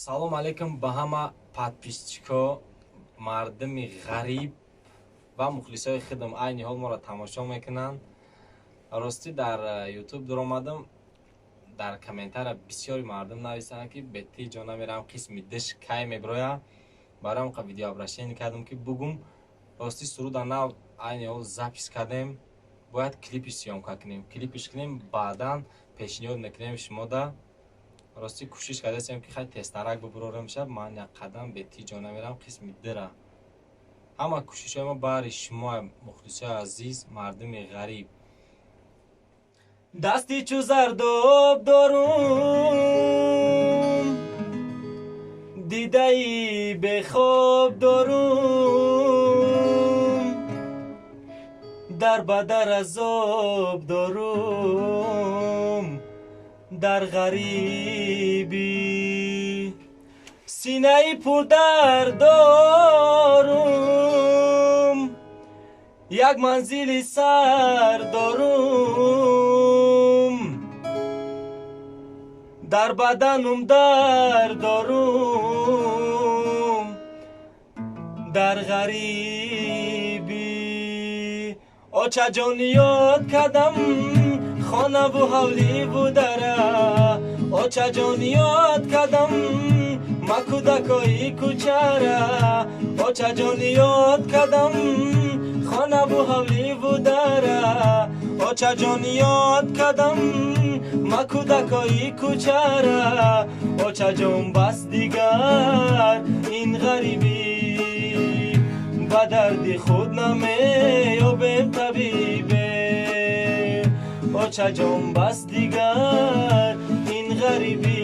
Салом алейкум ба ҳама подписчико, мардими ғариб ва мухлисои худам, айни ҳол моро тамошо мекунанд. Ростӣ, дар Ютуб дуромадам, дар комментария бисёри мардум нависанд, ки бети ҷо намерам, қисми диш кай меброя. Барои ҳам видеообращение кардам, ки бугум. Ростӣ, суруда нав айни ҳол запись кардем, бояд клипиш съёмка кунем, клипиш кунем, баъдан пешниҳод мекунем шумода. Ростӣ, кӯшиш кардастем, ки хай тезтарак бубурорем шаб. Ман як қадам бети ҷо намерам қисми дира. Ҳама кӯшишҳои мо баҳри шумо, мухлисои азиз, мардуми ғариб. Дасти чу зардоб дорум, дидаи бехоб дорум, дар бадар азоб дорум, дар ғарибӣ синаи пурдард дорум, як манзили сар дорум, дар баданум дард дорум, дар ғарибӣ. Очаҷон, ёд кардам хонаву ҳавливу дара. Очаҷон, ёд кардам ма кӯдакои кӯчара. Очаҷон, ёд кардам хонаву ҳавливу дара. Очаҷон, ёд кардам ма кӯдакои кӯчара. Очаҷон, бас дигар ин ғарибӣ, ба дарди худ намеёбем табибе. Очаҷон, бас дигар ин ғарибӣ.